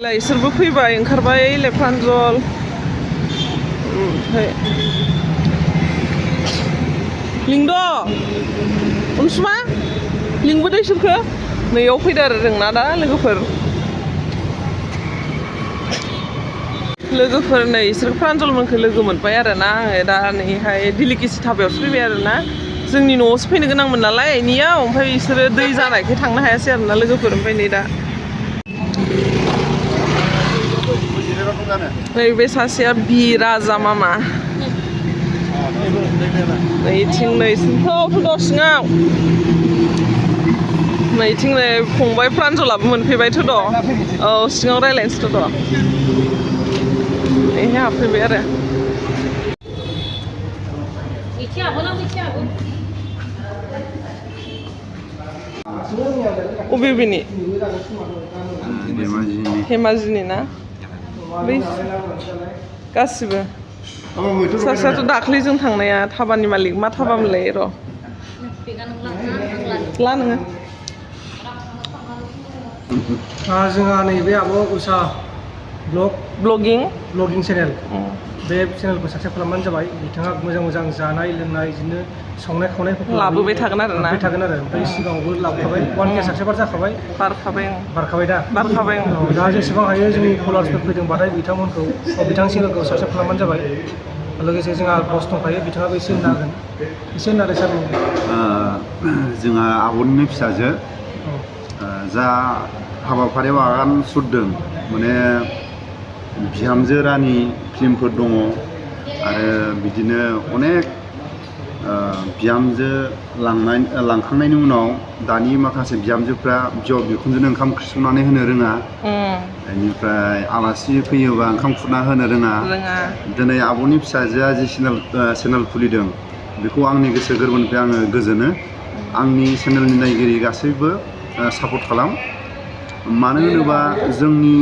इसोरबो फैबाय ओंखारबाय लेफान्जल ओमफ्राय लिंद' अनसुमा लिंबोदो इसोरखो नैयाव फैदो आरो जोंना दा लोगोफोर नै इसोर प्रान्जलमोनखौ लोगो मोनबाय आरो ना आङो दा नैहाय डिलिकेसि धाबायावसो फैबाय आरो ना जोंनि न'आवसो फैनो गोनांमोन नालाय इनियाव ओमफ्राय इसोरो दै जानायखाय थांनो हायासै आरो ना लोगोफोर ओमफ्राय नै दा नैबे सासेया बि राजा मामा नैथिं नै सिङाव सिङाव नैथिं नै फंबाय प्रान्जलाबो मोनफैबायथ' द' औ सिङाव रायज्लायनोसैथ' द' नैहाय हाबफैबाय आरो अबे बेनि धेमाजिनि ना बै गासिबो सासेयाथ' दाख्लै जों थांनाया धाबानि मालिक मा धाबामोनलाय र' ला नोङो जोंहा नैबे आब' उषा ब्लगिं चेनेल बे चेनेलखौ साबसक्राइब खालामबानो जाबाय बिथाङा मोजां मोजां जानाय लोंनाय बिदिनो संनाय खावनायफोरखौ लाबोबाय थागोन आरो ना ओमफ्राय सिगाङावबो लाबोखाबाय 1K साबसक्राइबार जाखाबाय बारखाबाय दा दा जेसेबां हायो जोंनि फलोवार्सफोर फैदोंबाथाय बिथांमोनखौ बिथांनि चेनेलखौ साबसक्राइब खालामबानो जाबाय लोगोसे जोंहा बस दंखायो बिथाङाबो एसे होननो हागोन एसे होननानै सार जोंहा आब'निनो फिसाजो जा हाबाफारियाव आगान सुरदों माने बिहामजो रानि फिल्मफोर दङ आरो बिदिनो अनेक बिहामजो लांखांनायनि उनाव दानि माखासे बिहामजोफ्रा बिहाव बिखुनजोनो ओंखाम ओंख्रि संनानै होनो रोङा बेनिफ्राय आलासि फैयोबा ओंखाम खुरना होनो रोङा दिनै आब'नि फिसाजोआ जि चेनेल खुलिदों बेखौ आंनि गोसो गोरबोनिफ्राय आङो गोजोनो आंनि चेनेलनि नायगिरि गासैबो सापर्ट खालाम मानो होनोबा जोंनि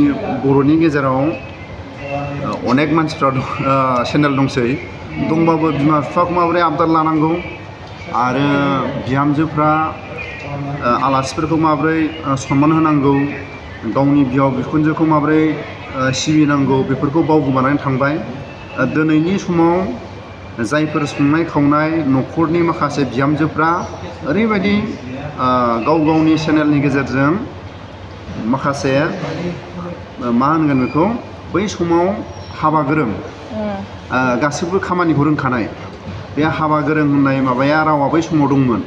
बर'नि गेजेराव अनेक मानसिफ्रा चेनेल दंसै दंबाबो बिमा बिफाखौ माबोरै आबदार लानांगौ आरो बिहामजोफ्रा आलासिफोरखौ माबोरै सनमान होनांगौ गावनि बिहाव बिखुनजोखौ माबोरै सिबिनांगौ बेफोरखौ बावगोमानानै थांबाय दिनैनि समाव जायफोर संनाय खावनाय न'खरनि माखासे बिहामजोफ्रा ओरैबायदि गाव गावनि चेनेलनि गेजेरजों माखासे मा होनगोन बेखौ बै समाव हाबा गोरों गासिबो खामानिखौ रोंखानाय बे हाबा गोरों होननाय माबाया रावा बै समाव दंमोन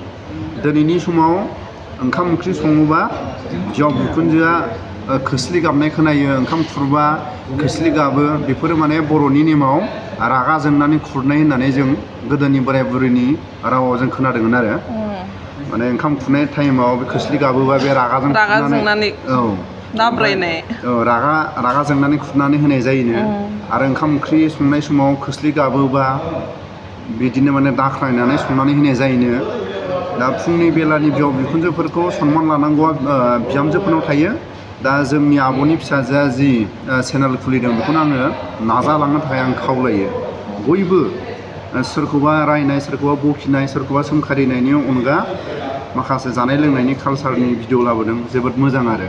दिनैनि समाव ओंखाम ओंख्रि सङोबा बिहाव बिखुनजोआ खोस्लि गाबनाय खोनायो ओंखाम खुरबा खोस्लि गाबो बेफोरो माने बर'नि नेमाव रागा जोंनानै खुरनाय होननानै जों गोदोनि बोराय बुरैनि रावाव जों खोनादोंमोन आरो माने ओंखाम खुरनाय टाइमाव बे खोस्लि गाबोबा बे रागाजों खुरनानै रागा जोंनानै खुरनानै होनाय जायोनो आरो ओंखाम ओंख्रि संनाय समाव खोस्लि गाबोबा बिदिनो माने दाख्रायनानै संनानै होनाय जायोनो दा फुंनि बेलानि बिहाव बिखुनजोफोरखौ सनमान लानांगौआ बिहामजोफोरनाव थायो दा जोंनि आब'नि फिसाजोआ जि चेनेल खुलिदों बेखौनो आङो नाजालांनो थाखाय आं खावलायो बयबो सोरखौबा रायनाय सोरखौबा बखिनाय सोरखौबा सोंखारिनायनि अनगा माखासे जानाय लोंनायनि कालसारनि भिडिअ लाबोदों जोबोद मोजां आरो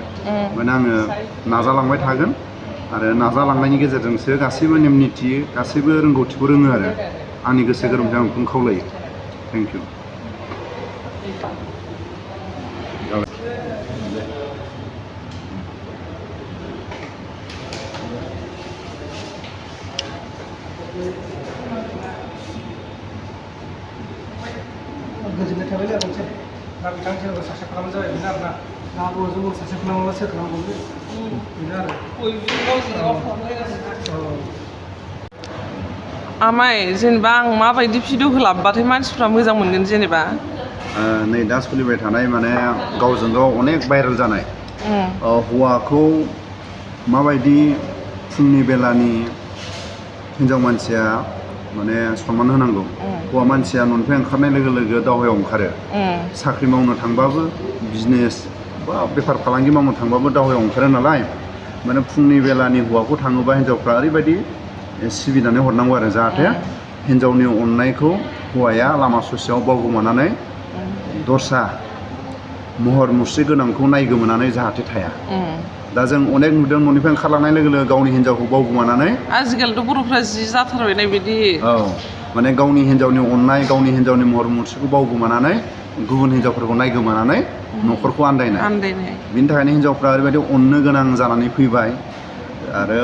माने आङो नाजालांबाय थागोन आरो नाजालांनायनि गेजेरजोंसो गासैबो नेम निथि गासैबो रोंगौथिखौ रोङो आरो आंनि गोसो गोरबोनिफ्राय आं बेखौनो खावलायो थेंक इउ गोजोननाय थाबाय जादों दा बिथांनि चेनेलखौ साबसक्राइब खालामबानो जाबाय बेनो आरोना दा बयजोंबो साबसक्राइब खालामोब्ला सोर खालामबावो बेनो आरो आमाय जेनेबा आं माबायदि भिडिअखौ लाबोबाथाय मानसिफ्रा मोजां मोनगोन जेनेबा नै दा सोलिबाय थानाय माने गावजों गाव अनेक भाइरेल जानाय हौवाखौ माबायदि फुंनि बेलानि हिनजाव मानसिया माने सनमान होनांगौ हौवा मानसिया न'निफ्राय ओंखारनाय लोगो लोगो दावहायाव ओंखारो साख्रि मावनो थांबाबो बिजनेस बा बेफार फालांगि मावनो थांबाबो दावहायाव ओंखारो नालाय माने फुंनि बेलानि हौवाखौ थाङोबा हिनजावफ्रा ओरैबायदि सिबिनानै हरनांगौ आरो जाहाथे हिनजावनि अननायखौ हौवाया लामा ससेयाव बावगोमानानै दस्रा महर मुस्रि गोनांखौ नायगोमोनानै जाहाथे थाया दा जों अनेक नुदों न'निफ्राय ओंखारलांनाय लोगो लोगो गावनि हिन्जावखौ बावगोमानानै आजिखालिथ' बर'फ्रा जि जाथारबायनाय बिदि औ माने गावनि हिन्जावनि अननाय गावनि हिन्जावनि महर मुस्रिखौ बावगोमानानै गुबुन हिन्जावफोरखौ नायगोमानानै न'खरखौ आन्दायनाय बिनि थाखायनो हिन्जावफ्रा ओरैबायदि अननो गोनां जानानै फैबाय आरो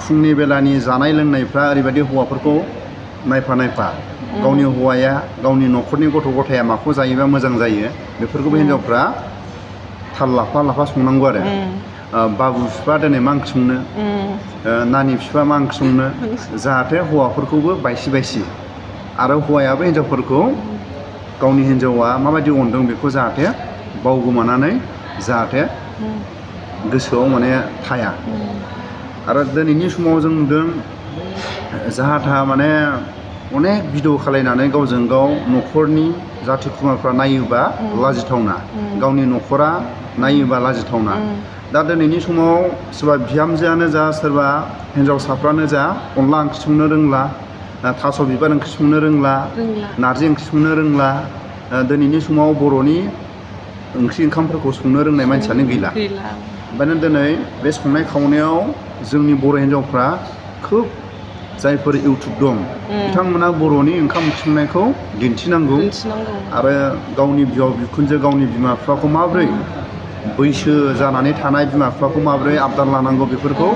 फुंनि बेलानि जानाय लोंनायफ्रा ओरैबायदि हौवाफोरखौ नायफा गावनि हौवाया गावनि न'खरनि गथ' गथाया माखौ जायोबा मोजां जायो बेफोरखौबो हिन्जावफ्रा थाल लाफा संनांगौ आरो बाबु बिफा दिनै मा ओंख्रि संनो नानि बिफा मा ओंख्रि संनो जाहाथे हौवाफोरखौबो बायसि आरो हौवायाबो हिन्जावफोरखौ गावनि हिन्जावा माबायदि अनदों बेखौ जाहाथे बावगोमानानै जाहाथे गोसोआव माने थाया आरो दिनैनि समाव जों नुदों जाहा थाहा माने अनेक भिडिअ खालायनानै गावजों गाव न'खरनि जाथि खुरमाफ्रा नायोबा लाजिथावना गावनि न'खरा नायोबा लाजिथावना दा दिनैनि समाव सोरबा बिहामजोआनो जा सोरबा हिन्जावसाफ्रानो जा अनला ओंख्रि संनो रोंला थास' बिबार ओंख्रि संनो रोंला नारजि ओंख्रि संनो रोंला दिनैनि समाव बर'नि ओंख्रि ओंखामफोरखौ संनो रोंनाय मानसियानो गैला ओंखायनो दिनै बे संनाय खावनायाव जोंनि बर' हिन्जावफ्रा खोब जायफोर इउटुब दं बिथांमोना बर'नि ओंखाम ओंख्रि संनायखौ दिन्थिनांगौ आरो गावनि बिहाव बिखुनजो गावनि बिमा बिफाखौ माबोरै बैसो जानानै थानाय बिमा बिफाखौ माबोरै आबदाल लानांगौ बेफोरखौ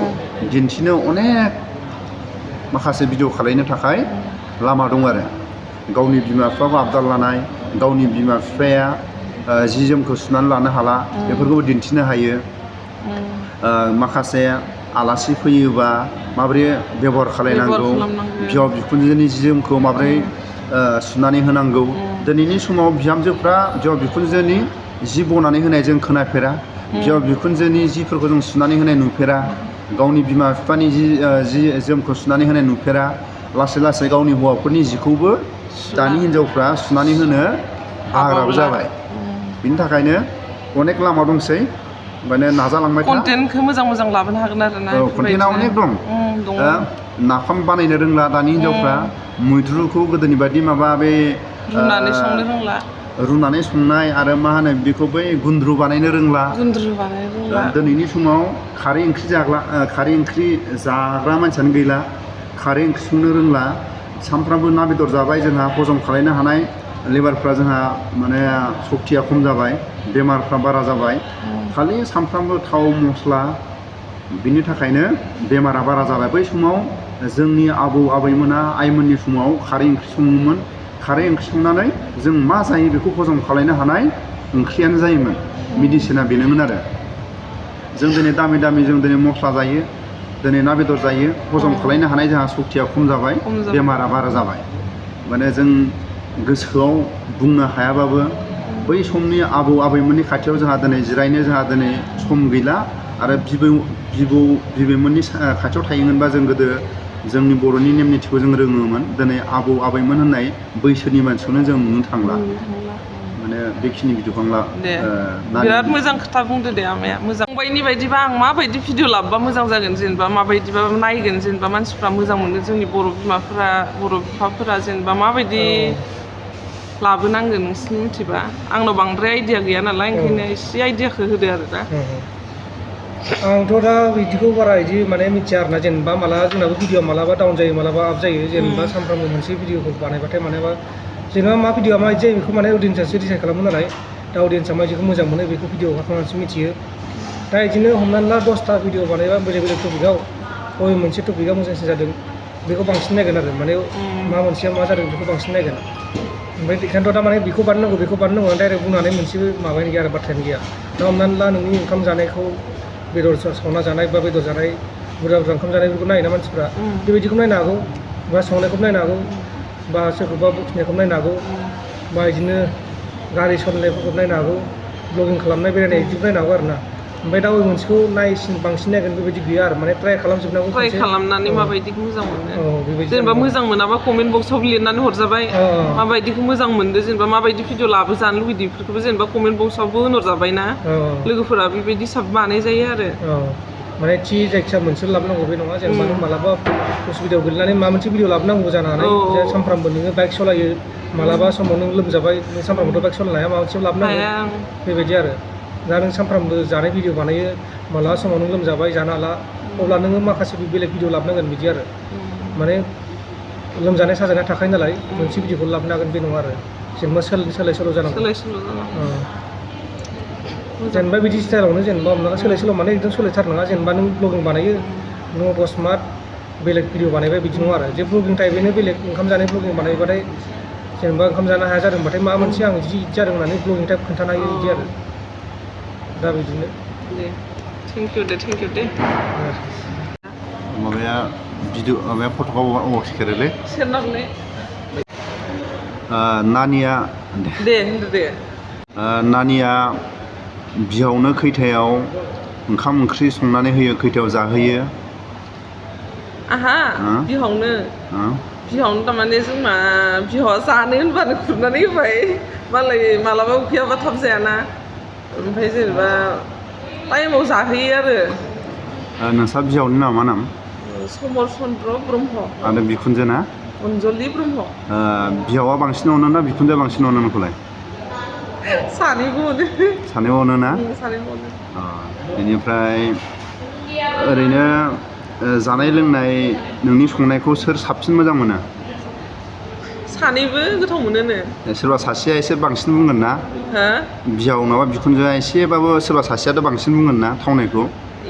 दिन्थिनो अनेक माखासे भिडिअ खालायनो थाखाय लामा दं आरो गावनि बिमा बिफाखौ आबदाल लानाय गावनि बिमा बिफाया जि जोमखौ सुनानै लानो हाला बेफोरखौबो दिन्थिनो हायो माखासे आलासि फैयोबा माबोरै बेबहार खालायनांगौ बिहाव बिखुनजोनि जि जोमखौ माबोरै सुनानै होनांगौ दिनैनि समाव बिहामजोफ्रा बिहाव बिखुनजोनि जि बनानै होनाय जों खोनाफेरा बिहाव बिखुनजोनि जिफोरखौ जों सुनानै होनाय नुफेरा गावनि बिमा बिफानि जि जोमखौ सुनानै होनाय नुफेरा लासै गावनि हौवाफोरनि जिखौबो दानि हिन्जावफ्रा सुनानै होनो बाग्राबो जाबाय बिनि थाखायनो अनेक लामा दंसै माने नाजालांबाय था कन्टेन्टखौ मोजां लाबोनो हागोन आरो ना औ कन्टेन्टआ अनेक दं नाफाम बानायनो रोंला दानि हिन्जावफ्रा मैद्रुखौ गोदोनि बायदि माबा बे रुनानै संनो रोंला रुनानै संनाय आरो मा होनो बेखौ बै गुन्द्रु बानायनो रोंला दिनैनि समाव खारै ओंख्रि जाग्रा मानसियानो गैला खारै ओंख्रि संनो रोंला सानफ्रामबो ना बेदर जाबाय जोंहा हजम खालायनो हानाय लिभारफ्रा जोंहा माने सक्तिया खम जाबाय बेमारफ्रा बारा जाबाय खालि सानफ्रामबो थाव मस्ला बिनि थाखायनो बेमारा बारा जाबाय बै समाव जोंनि आबौ आबैमोना आइमोननि समाव खारै ओंख्रि सङोमोन खारै ओंख्रि संनानै जों मा जायो बेखौ हजम खालायनो हानाय ओंख्रियानो जायोमोन मेडिसिना बेनोमोन आरो जों दिनै दामि जों दिनै मस्ला जायो दिनै ना बेदर जायो हजम खालायनो हानाय जोंहा सक्तिया खम जाबाय बेमारा बारा जाबाय माने जों गोसोआव बुंनो हायाबाबो बै समनि आबौ आबैमोननि खाथियाव जोंहा दिनै जिरायनो जोंहा दिनै सम गैला आरो बिबैमोननि खाथियाव थायोमोनबा जों गोदो जोंनि बर'नि नेम निथिखौ जों रोङोमोन दिनै आबौ आबैमोन होननाय बैसोनि मानसिखौनो जों नुनो थांला माने बेखिनि भिडिअखौ बिराद मोजां खोथा बुंदो दे आमाया मोजां फंबायनि बायदिबा आं माबायदि भिडिअ लाबोबा मोजां जागोन जेनेबा माबायदिबा नायगोन जेनेबा मानसिफ्रा मोजां मोनगोन जोंनि बर' बिमाफोरा बर' बिफाफोरा जेनेबा माबायदि लाबोनांगोन नोंसोरनि मिथिबा आंनाव बांद्राय आइडिया गैया नालाय ओंखायनो एसे आइडियाखौ होदो आरो दा आंथ' दा बिदिखौ बारा बिदि माने मिथिया आरोना जेनेबा मालाबा जोंनाबो भिडिअ मालाबा डाउन जायो मालाबा आप जायो जेनेबा सानफ्रामबो मोनसे भिडिअखौ बानायबाथाय मानेबा जेनेबा मा भिडिअआ माबायदि जायो बेखौ माने अडियेन्सआसो डिसाइड खालामो नालाय दा अडियेन्सआ माबायदिखौ मोजां मोनो बेखौ भिडिअ खालामनानैसो मिथियो दा बिदिनो हमनानै ला 10टा भिडिअ बानायबा बेलेग टपिकआव बबे मोनसे टपिकआ मोजांसिन जादों बेखौ बांसिन नायगोन आरो माने मा मोनसेया मा जादों बेखौ बांसिन नायगोन ओमफ्राय बेखायनोथ' दा माने बेखौ बानायनांगौ डाइरेक्ट बुंनानै मोनसेबो माबायानो गैया आरो बाथ्रायानो गैया दा हमनानै ला नोंनि ओंखाम जानायखौ बेदर सावना जानाय बा बेदर जानाय बुरजा ओंखाम जानायफोरखौ नायोना मानसिफ्रा बेबायदिखौ नायनो हागौ बा संनायखौबो नायनो हागौ बा सोरखौबा बुखिनायखौबो नायनो हागौ बा बिदिनो गारि सालायनायफोरखौ नायनो हागौ ब्लगिं खालामनाय बेरायनाय बिदिखौ नायनो हागौ आरो ना ओमफ्राय दा बबे मोनसेखौ बांसिन नायगोन बेबायदि गैया आरो माने ट्राइ खालामजोबनांगौ ट्राइ खालामनानै माबायदिखौ मोजां मोनो जेनेबा मोजां मोनाबा कमेन्ट बक्सआव लिरनानै हरजाबाय माबायदिखौ मोजां मोनदो जेनेबा माबायदि भिडिअ लाबो जानो लुगैदो बेफोरखौबो जेनेबा कमेन्ट बक्सआवबो होनहरजाबाय ना लोगोफोरा बेबायदि साब बानायजायो आरो माने थि जायखिया मोनसे लाबोनांगौ बे नङा जेनेबा नों मालाबा उसुबिदायाव गोलैनानै माबा मोनसे भिडिअ लाबोनांगौ जानो हानाय सानफ्रामबो नोङो बाइक सालायो मालाबा समाव नों लोमजाबाय नों सानफ्रामबोथ' बाइक सालायनो हाया माबा मोनसे लाबोनांगौ बेबायदि आरो दा नों सानफ्रामबो जानाय भिडिअ बानायो मालाबा समाव नों लोमजाबाय जानो हाला अब्ला नोङो माखासे बेलेग भिडिअ लाबोनांगोन बिदि आरो माने लोमजानाय साजानाय थाखायो नालाय मोनसे भिडिअखौ लाबोनो हागोन बे नङा आरो जेनेबा सोलाय सोल' जानांगौ जेनेबा बिदि स्टाइलावनो जेनेबा हमना सोलाय सोल' माने एकदम सोलायथारनाङा जेनेबा नों ब्लगिं बानायो नों अकस्मात बेलेग भिडिअ बानायबाय बिदि नङा आरो जे ब्लगिं टाइपैनो बेलेग ओंखाम जानाय ब्लगिं बानायबाथाय जेनेबा ओंखाम जानो हाया जादोंबाथाय माबा मोनसे आं जि जादों होननानै ब्लगिं टाइप खोन्थानो हायो बिदि आरो दा बिदिनो थेंक इउ दे माबाया भिडिअ माबाया फट'खौ अबाव सेरोलै सेरनांगौलै नानिया दे होनदो दे नानिया बिहावनो खैथायाव ओंखाम ओंख्रि संनानै होयो खैथायाव जाहोयो आहा बिहावनो थारमाने जोंना बिहावा जानो होनबानो खुरनानै होबाय मालाय मालाबा उखैयाबा थाब जायाना ओमफ्राय जेनेबा टाइमाव जाहोयो आरो नोंसा बिहावनि नामा मा नाम समर चन्द्र ब्रह्म आरो बिखुनजोना अनजलि ब्रह्म बिहावा बांसिन अनो ना बिखुनजोआ बांसिन अनो नोंखौलाय सानैबो अनो सानैबो अनो ना सानैबो अनो बेनिफ्राय ओरैनो जानाय लोंनाय नोंनि संनायखौ सोर साबसिन मोजां मोनो सानैबो गोथाव मोनोनो सोरबा सासेया एसे बांसिन बुंगोन ना हो बिहाव नङाबा बिखुनजोआ एसेबाबो सोरबा सासेयाथ' बांसिन बुंगोन ना थावनायखौ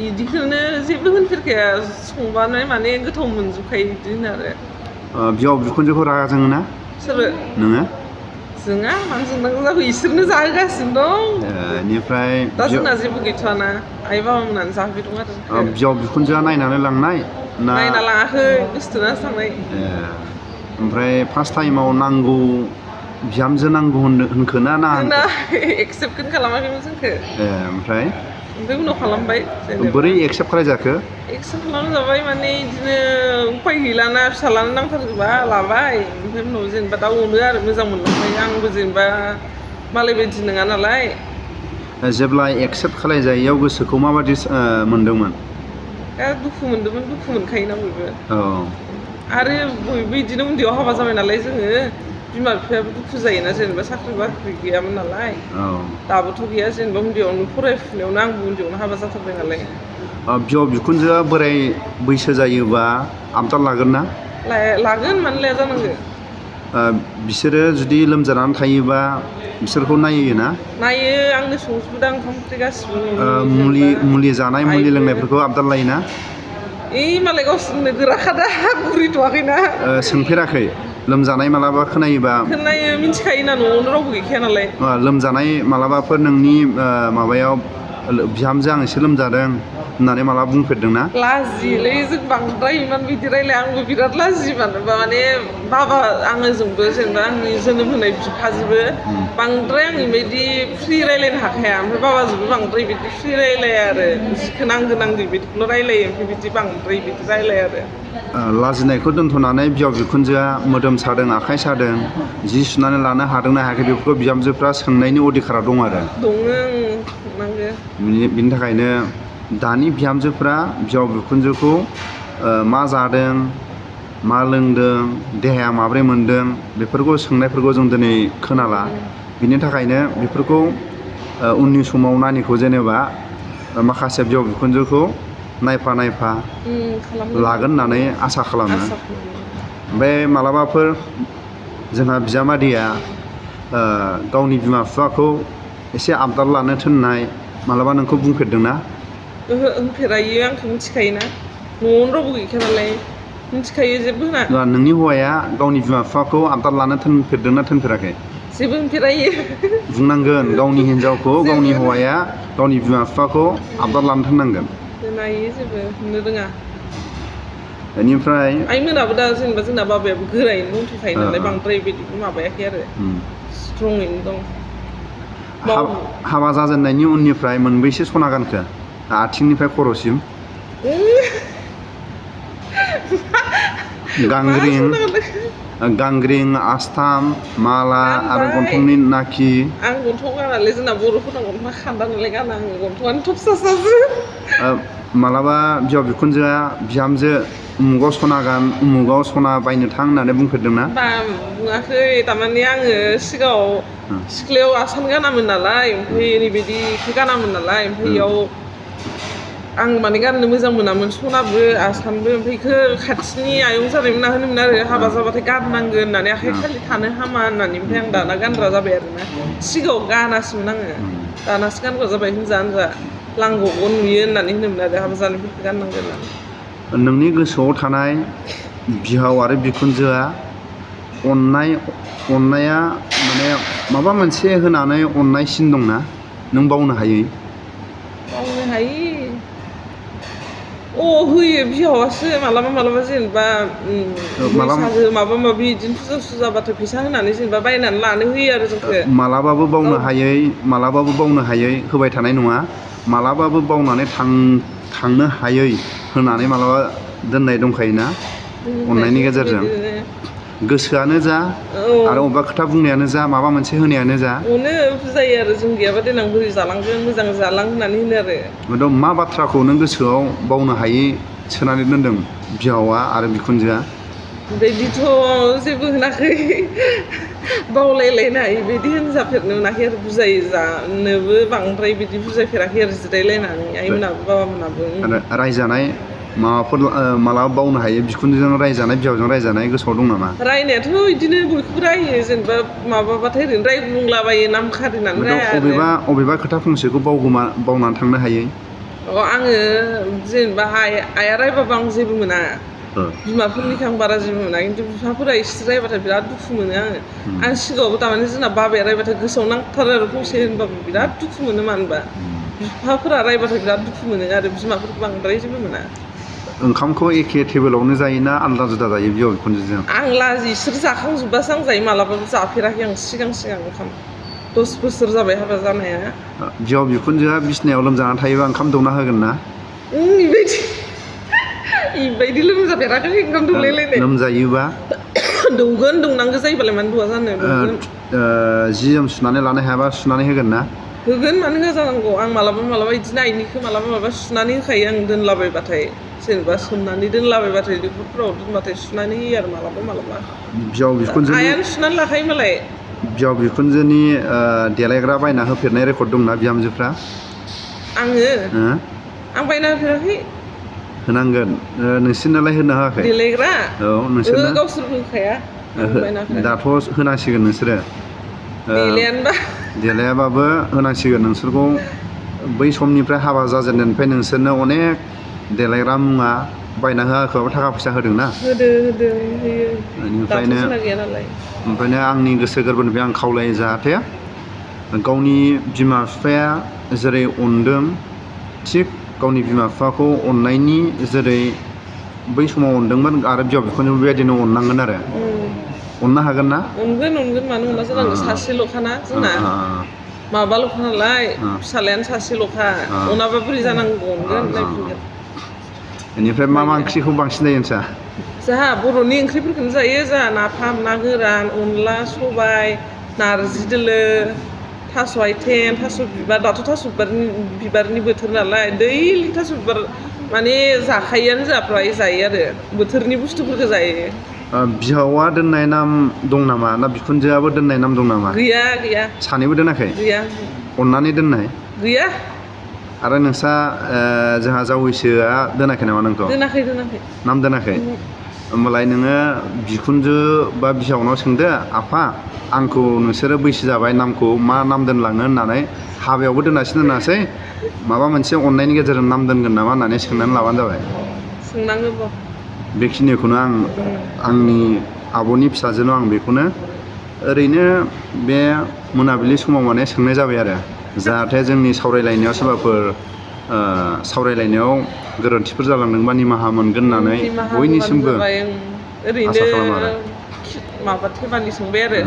इदिखौनो जेबो होनफेरखाया संबानो माने गोथाव मोनजोबखायो बिदि होनो आरो बिहाव बिखुनजोखौ रागा जोङो ना सोरो नोङो जोङा मानो जोंनांगौ जाखो इसोरनो जाहोगासिनो दं बेनिफ्राय दा जोंना जेबो गैथ'वाना आइ बाबामोनानो जाहोबाय दं आरो बिहाव बिखुनजोआ नायनानै लांनाय ना नायना लाङाखै गोसोथोनासो थांनाय ओमफ्राय फार्स्ट टाइमाव नांगौ बिहामजो नांगौ होनखोना ना एक्सेप्टखौनो खालामाखैमोन जोंखौ ओमफ्राय उनाव खालामबाय बोरै एक्सेप्ट खालायजाखो एक्सेप्ट खालामजाबाय माने बिदिनो उपाय गैलाना फिसालानो नांथारगौबा लाबाय ओमफ्राय उनाव जेनेबा दा अनो आरो मोजां मोनलांबाय आंबो जेनेबा मालाय बायदि नङा नालाय जेब्ला एक्सेप्ट खालायजायैयाव गोसोखौ माबादि मोनदोंमोन दुखु मोनदोंमोन दुखु मोनखायोना बयबो आरो बयबो बिदिनो उन्दैयाव हाबा जाबाय नालाय जोङो बिमा बिफायाबो दुखु जायोना जेनेबा साख्रि बाख्रि गैयामोन नालाय दाबोथ' गैया जेनेबा उन्दैयावनो फरायफुनायावनो आंबो उन्दैयावनो हाबा जाथारबाय नालाय बिहाव बिखुनजोआ बोराय बैसो जायोबा आबदाल लागोन ना लागोन मानो लाया जानांगौ बिसोरो जुदि लोमजानानै थायोबा बिसोरखौ नायो ना नायो आंनो संजोबोदा ओंखाम ओंख्रि गासिबो मुलि जानाय मुलि लोंनायफोरखौ आबदाल लायोना मालाय गावसोरनो गोराखादा बुरिथ'वाखैना सोंफेराखै लोमजानाय मालाबा खोनायो मिथिखायोना न'आवनो रावबो गैखाया नालाय लोमजानाय मालाबाफोर नोंनि माबायाव बिहामजो आं एसे लोमजादों होननानै मालाबा बुंफेरदोंना लाजियोलै जों बांद्राय इमान बिदि रायलाय आंबो बिराद लाजियो माने बाबा आङो जोंबो जेनेबा आंनि जोनोम होनाय बिफाजोबो बांद्राय आं बेबायदि फ्रि रायलायनो हाखाया ओमफ्राय बाबाजोंबो बांद्राय बिदि फ्रि रायलाया आरो जिखौ नांगौ बिदिखौल' रायलायो ओमफ्राय बिदि बांद्राय बिदि रायलाया आरो लाजिनायखौ दोनथ'नानै बिहाव बिखुनजोआ मोदोम सादों आखाइ सादों जि सुनानै लानो हादोंना हायाखै बेफोरखौ बिहामजोफ्रा सोंनायनि अधिकारा दं आरो बिनि थाखायनो दानि बिहामजोफ्रा बिहाव बिखुनजोखौ मा जादों मा लोंदों देहाया माब्रै मोनदों बेफोरखौ सोंनायफोरखौ जों दिनै खोनाला बिनि थाखायनो बेफोरखौ उननि समाव नानिखौ जेनेबा माखासे बिहाव बिखुनजोखौ नायफा लागोन होननानै आसा खालामो ओमफ्राय मालाबाफोर जोंहा बिजामादैया गावनि बिमा बिफाखौ एसे आबदाल लानो थिननाय मालाबा नोंखौ बुंफेरदोंना होनफेरायो आंखौ मिथिखायोना न'आवनो रावबो गैखाया नालाय मिथिखायो जेबो होना नोंनि हौवाया गावनि बिमा बिफाखौ आबदाल लानो थिनफेरदोंना थिनफेराखै जेबो होनफेरायो बुंनांगोन गावनि हिन्जावखौ गावनि हौवाया गावनि बिमा बिफाखौ आबदाल लानो थिननांगोन नायो जेबो होननो रोङा बेनिफ्राय आइमोनाबो दा जेनेबा जोंना बाबायाबो गोरायैनो दंथ'खायो नालाय बांद्राय बिदि माबायाखै आरो स्ट्रङैनो दं हाबा जाजेननायनि उननिफ्राय मोनबैसे सना गानखो आथिंनिफ्राय खर'सिम गांग्रिं आस्थाम माला आरो गन्थंनि नाखि आं गन्थं गानालै जोंना बर'फोरना गन्थङा खान्दा नालाय गाना आङो गन्थङानो थबसासासो मालाबा बिहाव बिखुनजोआ बिहामजो उमुगाव सना गान उमुगाव सना बायनो थां होननानै बुंफेरदोंना? बुङाखै थारमाने आङो सिगाङाव सिख्लायाव आसान गानामोन नालाय ओमफ्राय ओरैबायदिखौ गानामोन नालाय ओमफ्राय इयाव आं माने गाननो मोजां मोनामोन सनाबो आसानबो ओमफ्राय इखौ खाथिनि आयं जानायमोना होनोमोन आरो हाबा जाबाथाय गाननांगोन होननानै आखाइ खालि थानो हामा होननानै ओमफ्राय आं दाना गानग्रा जाबाय आरोना सिगाङाव गानासोमोन आङो दानासो गानग्रा जाबाय हिनजा हिनजा लांग'गौ नुयो होननानै होनोमोन आरो हाबा जानायफोरखौ गाननांगोन होननानै। नोंनि गोसोआव थानाय बिहाव आरो बिखुनजोआ अननाया माने माबा मोनसे होनानै अननाय सिन दंना नों बावनो हायै? बावनो हायि होयो बिहावासो मालाबा जेनेबा बैसागो माबा माबि बिदिनो फुजा सुजाबाथाय फैसा होनानै जेनेबा बायनानै लानो होयो आरो जोंखौ मालाबाबो बावनो हायै होबाय थानाय नङा मालाबाबो बावनानै थांनो हायै होनानै मालाबा दोननाय दंखायोना अननायनि गेजेरजों गोसोआनो जा आरो अबेबा खोथा बुंनायानो जा माबा मोनसे होनायानो जा अनो बुजायो आरो जों गैयाबा देनां बोरै जालांगोन मोजां जालां होननानै होनो आरो मा बाथ्राखौ नों गोसोआव बावनो हायै सोनानै दोनदों बिहावा आरो बिखुनजोआ? बिदिथ' जेबो होनाखै बावलायलायनाय बिदि होनजाफेरनो मोनाखै आरो बुजायो जानोबो बांद्राय बिदि बुजायफेराखै आरो जिरायलायनानै आइमोनाबो बाबामोनाबो रायजानाय माबाफोर मालाबा बावनो हायो बिखुनजोजों रायजानाय बिहावजों रायजानाय गोसोआव दं नामा? रायनायाथ' बिदिनो बयखौबो रायो जेनेबा माबाबाथाय ओरैनो रायग्लुंलाबायो नाम खारिनानै राया आरो अबेबा खोथा फंसेखौ बावनानै थांनो हायै? आङो जेनेबा आइया रायबाबो आं जेबो मोना बिमाफोरनिखौ आं बारा जेबो मोना खिन्थु बिफाफोरा एसे रायबाथाय बिराद दुखु मोनो आं सिगाङावबो थारमाने जोंना बाबाया रायबाथाय गोसोआव नांथारो आरो फंसे होनबाबो बिराद दुखु मोनो मानोबा बिफाफोरा रायबाथाय बिराद दुखु मोनो आरो बिमाफोरखौ बांद्राय जेबो मोना। ओंखामखौ एखे टेबोलावनो जायोना आलादा जुदा जायो बिहाव बिखुनजोजों? आं लाजि इसोर जाखांजोब्बासो आं जायो मालाबाबो जाफेराखै आं सिगां ओंखाम 10 बोसोर जाबाय हाबा जानाया। बिहाव बिखुनजोआ बिसिनायाव लोमजानानै थायोबा ओंखाम दौना होगोन ना? इबायदि लोमजाफेराखै ओंखाम दौलायलायनाय। लोमजायोबा? दौगोन दौनांगौ जायोबालाय मानो दौआ जानो दौगोन। जि जोम सुनानै लानो हायाबा सुनानै होगोन ना? होगोन मानो होआ जानांगौ आं मालाबा बिदिनो आइनिखौ मालाबा सुनानै होखायो आं दोनलाबायबाथाय जेनेबा सोमनानै दोनलाबायबाथाय दैखरफोराव दोनबाथाय सुनानै होयो आरो मालाबा बिहाव बिखुनजोनि आइयानो सुनानै लाखायो मालाय। बिहाव बिखुनजोनि देलायग्रा बायना होफेरनाय रेकर्ड दंना बिहामजोफ्रा? आं बायना होफेराखै। होनांगोन नोंसोरनालाय होना होआखै? देलायग्रा? औ नोंसोरना गावसोरबो होखाया दाथ' होनांसिगोन नोंसोरो देलायाबाबो होनांसिगोन नोंसोरखौ बै समनिफ्राय हाबा जाजेननायनिफ्राय नोंसोरनो अनेक देलायग्रा मुवा बायना होआखैबाबो थाखा फैसा होदोंना? होयो ओमफ्रायनो आंनि गोसो गोरबोनिफ्राय आं खावलायो जाहाथे गावनि बिमा बिफाया जेरै अनदों थिग गावनि बिमा बिफाखौ अननायनि जेरै बै समाव अनदोंमोन आरो बिहाव बिखुनजोखौ बेबायदिनो अननांगोन आरो अननो हागोन ना? अनगोन मानो अना जानांगौ सासेल'खाना जोंना माबाल'खा नालाय फिसालायानो सासेल'खा अनाबा बोरै जानांगौ अनगोन नायफिनगोन। बेनिफ्राय मा ओंख्रिखौ बांसिन जायो नोंस्रा? जोंहा बर'नि ओंख्रिफोरखौनो जायो जोंहा नाफाम ना गोरान अनला सबाय नारजि दोलो थास' आथिं थास' बिबार दाथ' थास' बिबारनि बोथोर नालाय दैलि थास' बिबार माने जाखायोआनो जोंहा फ्राय जायो आरो बोथोरनि बुस्थुफोरखौ जायो। बिहावा दोननाय नाम दं नामा ना बिखुनजोआबो दोननाय नाम दं नामा? गैया सानैबो दोनाखै? गैया अननानै दोननाय? गैया। आरो नोंस्रा जोंहा जावैसोआ दोनाखै नामा नोंखौ? दोनाखै नाम दोनाखै? होमबालाय नोङो बिखुनजो बा बिहावनाव सोंदो आफा आंखौ नोंसोरो बैसो जाबाय नामखौ मा नाम दोनलांनो होननानै हाबायावबो दोनासै माबा मोनसे अननायनि गेजेरजों नाम दोनगोन नामा होननानै सोंनानै लाबानो जाबाय। सोंनांगौ बेखिनिखौनो आंनि आब'नि फिसाजोनाव आं बेखौनो ओरैनो बे मोनाबिलि समाव माने सोंनाय जाबाय आरो जाहाथे जोंनि सावरायलायनायाव सोरबाफोर सावरायलायनायाव गोरोन्थिफोर जालांदोंबा निमाहा मोनगोन होननानै बयनिसिमबो ओरैनो आसा खालामो आरो माबा थेमानि सोंबाय आरो